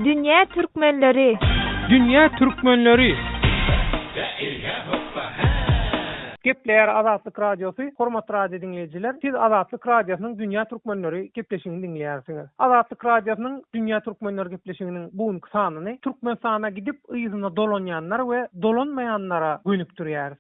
Dünýä türkmenleri! Dünýä türkmenleri! Gepleýär Azatlyk Radiosy, Hormatly radio diňleýjiler, siz Azatlyk Radiosynyň Dünýä türkmenleri gepleşigini diňleýärsiňiz. Azatlyk Radiosynyň Dünýä türkmenleri gepleşiginiň bu günki sanyny Türkmenistana gidip yzyna dolanýanlar we dolanmaýanlara gönükdirýäris.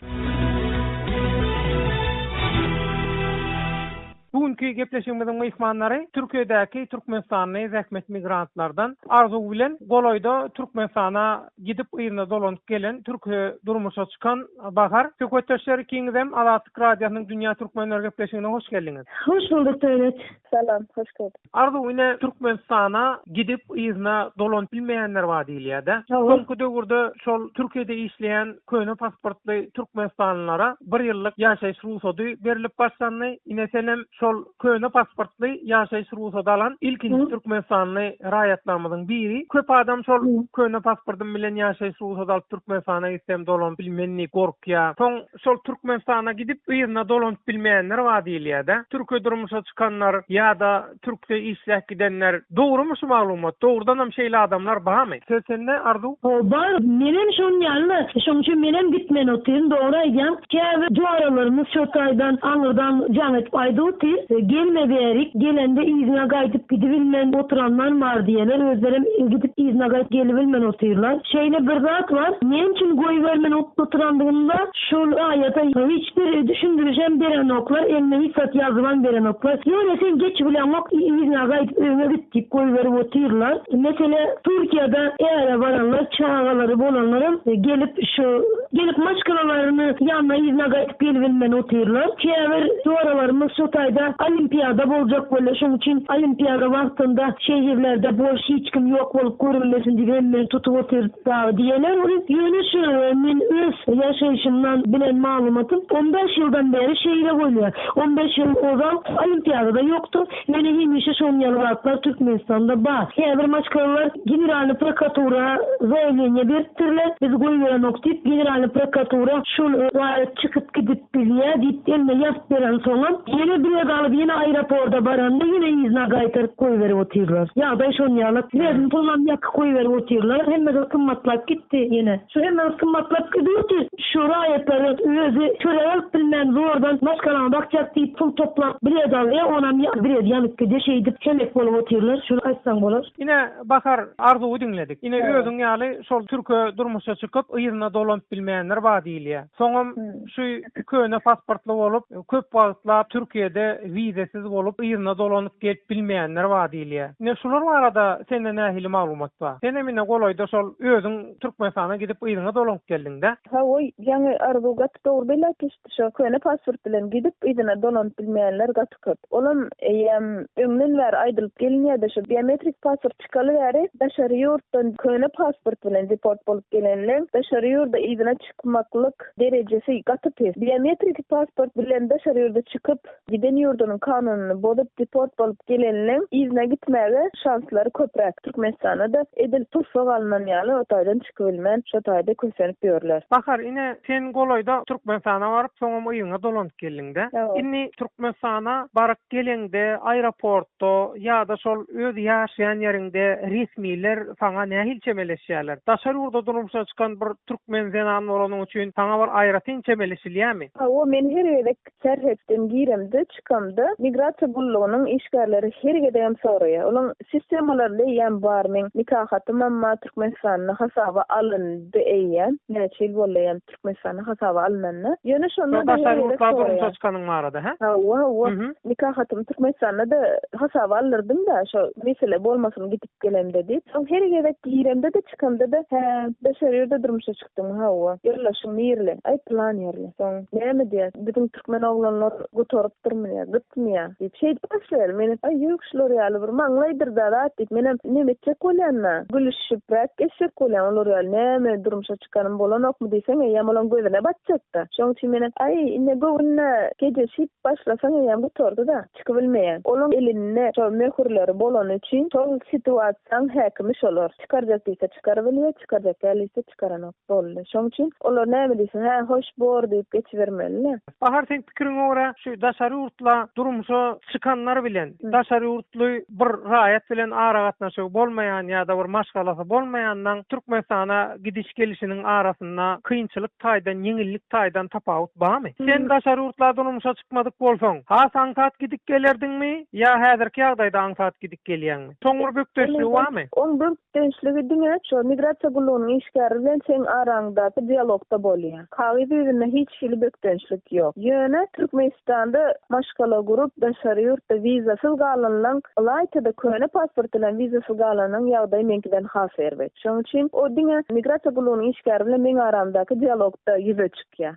Bu günki gepleşigimiziň myhmanlary Türkiýedäki türkmenistanly zähmet migrantlardan Arzuw bilen golaýda Türkmenistana gidip yzyna dolanyp gelen türkiýe durmuşa çykan Bahar. Söhbetdeşler ikiňizem Azatlyk Radiosynyň Dünýä türkmenleri gepleşigine hoş geldiňiz. Hoş bulduk Döwlet. Salam, hoş gördük. Arzuw ine Türkmenistana gidip yzyna dolanyp bilmeýänler bar diýilýär-dä. Soňky döwürde şol Türkiýede işleýän köne pasportly türkmenistanlylara bir ýyllyk ýaşaýyş rugsady berlip başlandy. Ine senem şol köne pasportly ýaşaýyş rugsady alan ilkinji türkmenistanly raýatlarymyzyň biri. Köp adam şol köne pasportym bilen ýaşaýyş rugsady alyp Türkmenistana gitsem dolanyp bilmen diýip gorkýar. Soň şol Türkmenistana gidip yzyna dolanyp bilmeýänler bar diýilýär-de. Türke durmuşa çykanlar ýa-da Türkde işläp gidenler. Dogrumy şu maglumat? Dogrudanam şeýle adamlar barmy? Söz sende Arzuw. Hawa bar, menem şonuň ýaly-da, şonuň üçin menem gitmän otyryn, dogry aýdýaň. Käbir joralarymyz şo taýdan aňyrdan jaň edip aýdyp otyr, gelme bärik, gelende yzyňa gaýdyp gidibilmän oturanlar bar diýýärler, özlerem gidip yzyna gaýdyp gelibilmän otyrlar. Şeýle bir zat bar, näme üçin goýbermän oturandygynda Şol aýata hiç bir düşündirişem berenoklar, eline hiç zat ýazybam berenoklar. Ýöne sen geç bileňok, yzyňa gaýdyp öýüňe git diýip goýberip otyrlar. Mesele Türkiýede äre baranlar, çagalary bolanlaram gelip şu gelip maşgalalaryny ýanyna yzyna gaýdyp gelibilmän otyrlar. Käbir joralarymyz şo taýda olimpiada boljak bolýar, şoň üçin olimpiada wagtynda şäherlerde boş hiç kim ýok bolup görünmesin diýip hemmeni tutup otyr. Dagy diýeler ol. Ýöne şu men öz ýaşaýşymdan bilen maglumatym on bäş ýyldan bäri şeýle bolýar. On bäş ýyl ozal olimpiadada ýokdy. Ýöne hemişe şonuň ýaly zatlar Türkmenistanda bar. Käbir maşgalalar Generalnyý prokuratura zaýawleniýe beripdirler. Biz goýberenok diýip Generalnyý prokuratura şol raýat çykyp gidip bilýär diýip eline ýazyp berensoňam ýene bilet alyp ýene aeroporda baranda ýene yzyna gaýtaryp goýberip otyrlar. Ýagdaý şon ýaly. Biledim pulunam ýakyp goýberip otyrlar. Hemme zat gymmatlap gitdi ýene. Şu hemme zat gymmatlap gidip otyr. Şu raýatlar özi çörek alyp bilmän zordan maşgalaňa bakjak diýip pul toplap bilet alýar onam bilet ýanyp gidýär şeýdip heläk bolup otyrlar. Şuny aýtsaň bolar. Ine Bahar Arzuwy diňledik. Ine özüň ýaly şol türke durmuşa çykyp yzyna dolanyp bilmeýänler bar diýilýär. Soňam şu köne pasportly bolup, köp wagtlap Türkiýede wizesiz bolup, yzyna dolanyp gelip bilmeýänler bar diýilýär. Ine şular barada sende nähili maglumat bar? Senem ine golaýda şol özüň Türkmenistana gidip yzyňa dolanyp geldiňdä? Hawa, ýaňy Arzuw gaty dogry belläp geçdi şo köne pasport bilen gidip yzyna dolanyp bilmeýänler gaty köp. Olam eýýäm öňden bäri aýdylyp gelinýärdi şo biometrik pasport çykaly bäri daşary ýurtdan köne pasport bilen deport bolup gelenleň daşary ýurda yzyna çykmaklyk derejesi gaty pes. Biometriki pasport bilen daşary ýurda çykyp, giden ýurdunyň kanunyny bozup deport bolup gelenleň yzyna gitmäge şanslary köpräk. Türkmenistanda-da edil tussag alnan ýaly o taýdan çykybilmän şo taýda kösenip ýörler. Bahar, ine, sen golaýda Türkmenistana baryp, soňam yzyňa dolanyp geldiň-dä. Indi Türkmenistana baryp geleňde aeroportda ýa-da şol öz ýaşaýan ýeriňde resmiler saňa nähili çemeleşýärler? Daşary ýurda durmuşa çykan bir türkmen zenan bolanyň üçin saňa bir aýratyn çemeleşilýärmi? Hawa, men her gezek serhetden giremde, çykamda migrasiýa gullugynyň işgärleri her gezegem soraýar. Olaň sistemalarynda eýýäm bar, meň nika hatymam bar, Türkmenistanda hasaba alyndy eýýäm, näçe ýyl boldy eýýäm Türkmenistanda hasaba alynanyna. Ýöne şonda-da her Daşary gezek ýurtlarda durmuşa soraýar. çykanyň barada, hä? Hawa, hawa. Nika hatymy Türkmenistanda-da hasaba aldyrdym-da, şo mesele bolmasyn gidip gelemde diýip. Soň her gezek giremde-de, çykamda-da, Hä, daşary ýurda durmuşa çykdyňmy? Hawa. Ýoldaşyň nireli? Aý, pylan ýerli. Soň, Näme diýýär, biziň türkmen oglanlar gutarypdyrmy diýýär. Gytmyýa diýip şeýdip başlaýar. Menem aý ýok şular ýaly bir maňlaýdyr-da zat diýip menem neme etjek bolýan-da, gülüşibräk geçjek bolýan. Olar ýaly näme durmuşa çykanym bolanokmy diýseň eýýäm olaň gözüne batjakda. Şoň üçin menem aý ine göwünde kejeşip başlasaň eýýäm gutardy-da, çykybilmeýäň. Olaň elinde şol möhürleri bolany üçin şol situasiýaň häkimi şolar. Çykarjak diýse çykarybilýär, çykarjak däl diýse çykaranok. Boldy. Şoň üçin olar näme diýse, hä, hoş bor diýip geçibermeli-le. Bahar seň pikiriňe görä şu daşary ýurtla durmuşa çykanlar bilen daşary ýurtly bir raýat bilen aragatnaşygy bolmaýan ýa-da bir maşgalasy bolmaýanlaň Türkmenistana gidiş gelişiniň arasynda kynçylyk taýdan ýeňillik taýdan tapawut barmy? Sen daşary ýurtla durmuşa çykmadyk bolsaň has aňsat gidip gelerdiňmi ýa häzirki ýagdaýda aňsat gidip gelýäňmi? Şoň bir bökdeşligi barmy? Oň bökdençligi diňe şo migrasiýa gullugynyň işgäri bilen seň araňdaky dialogda bolýar. Kagyz ýüzünde hiç hili bökdençlik ýok. Ýöne Türkmenistanda maşgala gurup, daşary ýurtda wizasyz galanlaň, ylaýta-da köne pasport bilen wizasyz galanlaň ýagdaýy meňkiden has erbet. Şonuň üçin o diňe migrasiýa gullugynyň işgäri bilen meň aramdaky dialogda ýüze çykýar.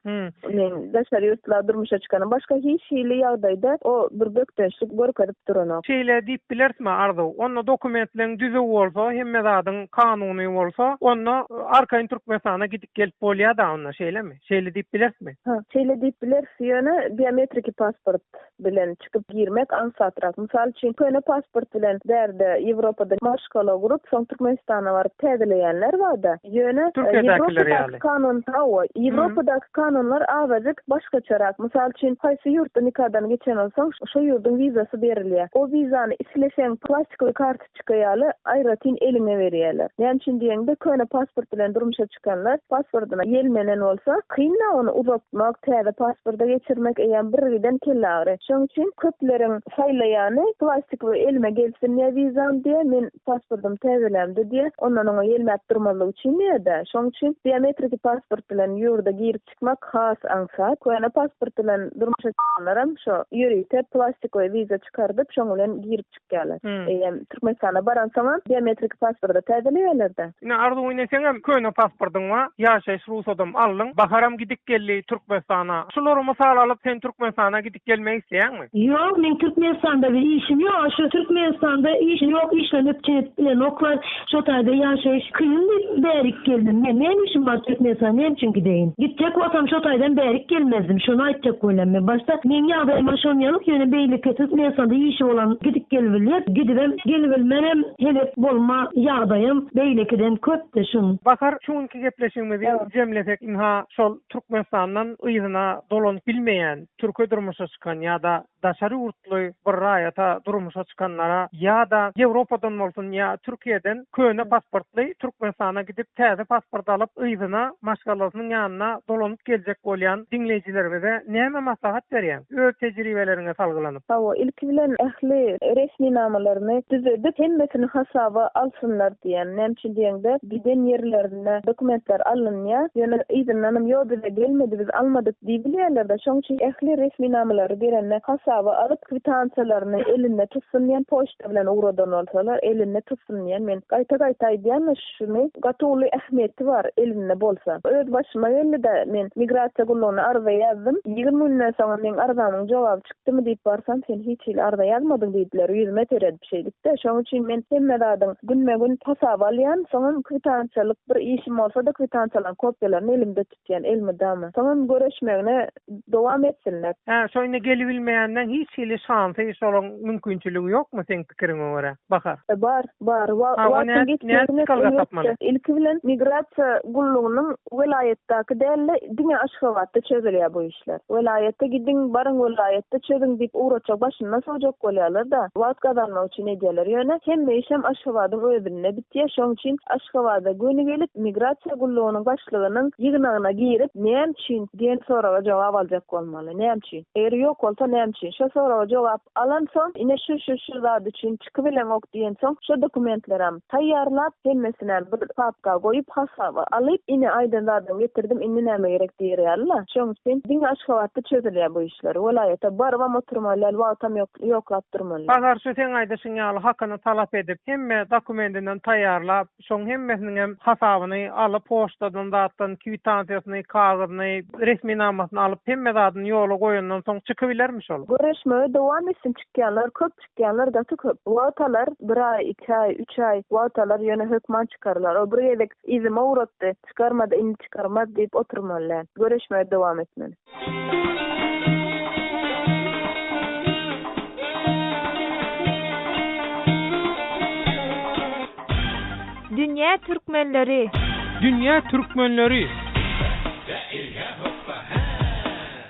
Men daşary ýurtla durmuşa çykanym. Başga hiç hili ýagdaýda o bir bökdençlik görkezip duranok. Şeýle diýip bilerismi Arzuw? Onda dokumentleň düzüw bolsa, hemme zadyň kanuny bolsa, onda arkaýyn Türkmenistana gidip gelip bolýada onda şeýlemi? Şeýle diýip bilerismi? Ha, şeýle diýip bileris, ýöne biometriki pasport bilen çykyp girmek aňsatrak. Mysal üçin, köne pasport bilen bärde Ýewropada maşgala gurup, soň Türkmenistana baryp täzeleýänler barda. Ýöne Türkiýedäkiler ýaly. Kanun, hawa, Ýewropadaky kanunlar azajyk başgaçarak. Mysal üçin, haýsy ýurtda nikadan geçen bolsaň, şo ýurduň wizasy berilýär. O wizany isleseň plastikowy kartoçka ýaly aýratyn eliňe berýärler. Näme üçin diýeňde, köne pasport bilen durmuşa çykanlar pasportyna ýelmenen bolsa, kyn-da ony uzatmak, täze pasporta geçirmek eýýäm birgiden kelleagyry. Şonuň üçin köpleriň saýlaýany plastikowy elime gelsin diýýär wizam diýýär, men pasportymy täzelämde diýýär, ondan oňa ýelmäp durmazlyk üçin diýýär-dä. Şonuň üçin biometriki pasport bilen ýurda girip çykmak has aňsat. Köne pasport bilen durmuşa çykanlaram şo ýörite plastikowy wiza çykardyp, şoň bilen girip çykýarlar. Eýýäm Türkmenistana baransoňam biometriki pasporty täzeleýärler-dä. Ine Arzuw ine seňem köne pasportyň bar, ýaşaýyş rugsadam aldyň. Baharam gidip geldi Türkmenistana. Şulary mysal alyp sen Türkmenistana gidip gelmek isleýäňmi? Ýok, meň Türkmenistanda bir işim ýok. Şu Türkmenistanda iş ýok, işlem üpjün edip bilenoklar. Şo taýda ýaşaýyş kyn diýip bärik geldim. Men näme işim bar Türkmenistana näme üçin gideýin? Gitjek bolsam şo taýdan bärik gelmezdim. Şony aýtjak bolýan men. Başda meň ýagdaýyma şon ýalyk ýöne beýleki Türkmenistanda işi bolan gidip gelibilýär. Gidibem gelibilmenem helek bolma ýagdaýym beýlekiden köpdi şun. Bahar şu günki gepleşigimizi jemlesek ynha şol Türkmenistandan yzyna dolanyp bilmeýän türke durmuşa çykan ýa-da daşary ýurtly bir raýata durmuşa çykanlara ýa-da Ýewropadan bolsun ýa Türkiýeden köne pasportly Türkmenistana gidip täze pasport alyp yzyna maşgalasynyň ýanyna dolanyp geljek bolýan diňleýjilerimize näme maslahat berýäň öz tejribeleriňe salgylanyp? Hawa, ilki bilen ähli resminamalaryny düzedip, hemmesini hasaba alsynlar diýýän. Näme üçin diýeňde, giden ýerlerinde dokumentler alynýar, ýöne yzyndanam ýok bize gelmedi, biz almadyk diýibilýärler-de. Şonuň üçin ähli resminamalary berende hasaba alyp, kwitansiýalaryny elinde tutsun diýen, poçta bilen ugradan bolsalar, elinde tutsun diýen. Men gaýta-gaýta aýdýan-da şuny, gaty uly ähmiýeti bar elinde bolsa. Öz başyma geldi-de, men migrasiýa gullugyna arza ýazdym. 20 günden soňam meň arzamyň jogaby çykdymy diýip barsam, sen hiç hili arza ýazmadyň diýdiler, ýüzüme seredip şeýdip-de. Şonuň üçin men hemme zadyň günbe-gün hasaba alýan, soňam kwitansiýalyk bir işim bolsa-da kwitansiýalaryň kopiýalaryny elimde tutýan elmydama. Soňam göreşmegine dowam etsinler. Hä, şo indi gelibilmeýänden hiç hili şansy, şolaň mümkinçiligi ýokmy seň pikiriňe görä, Bahar? Bar, bar. Wagtyň geçmegine elbetde, ilki bilen migrasiýa gullugynyň welaýatdaky däl-de, diňe Aşgabatda çözülýär bu işler. Welaýata gidiň, baryň welaýatda çözüň diýip ugratjak, başyndan sowjak bolýarlar-da, wagt gazanmak üçin edýärler. Ýöne hemme işem Aşgabadyň özünde bitýär. Şonuň üçin Aşgabada göni gelip, migrasiýa gullugynyň başlygynyň ýygnagyna girip, näme üçin diýen soraga jogap aljak bolmaly. Näme üçin? Eger ýok bolsa näme üçin? Şo soraga jogap alansoň, ine şu, şu, şu zat üçin çykybileňok diýensoň, şo dokumentlerem taýýarlap, hemmesinem bir papka goýup, hasaba alyp, ine aýdan zadyňy getirdim, indi näme gerek diýer ýaly-la. Şoň üçin diňe Aşgabatda çözülýär bu işler. Welaýata barybam oturmaly däl, wagtam ýok, ýoklap durmaly. Bazar şu seň aýdyşyň ýaly hakyny talap edip, hemme dokumendinden taýýarlap, Şoň hemmesiniňem hasabyny alyp, poçtadan zatdan kwitansiýasyny, kagyzyny, resminamasyny alyp, hemme zadyny ýola goýandan soň çykybilermi şol? Göreşmegi dowam etsin çykýanlar köp çykýanlar gaty köp. Wagt alar bir aý iki aý üç aý wagt alar ýöne hökman çykarlar. O bir gezek yzyma ugratdy çykarmady indi çykarmaz diýip oturmaly däl. Göreşmegi dowam etmeli. Dünýä türkmenleri. Dünýä türkmenleri.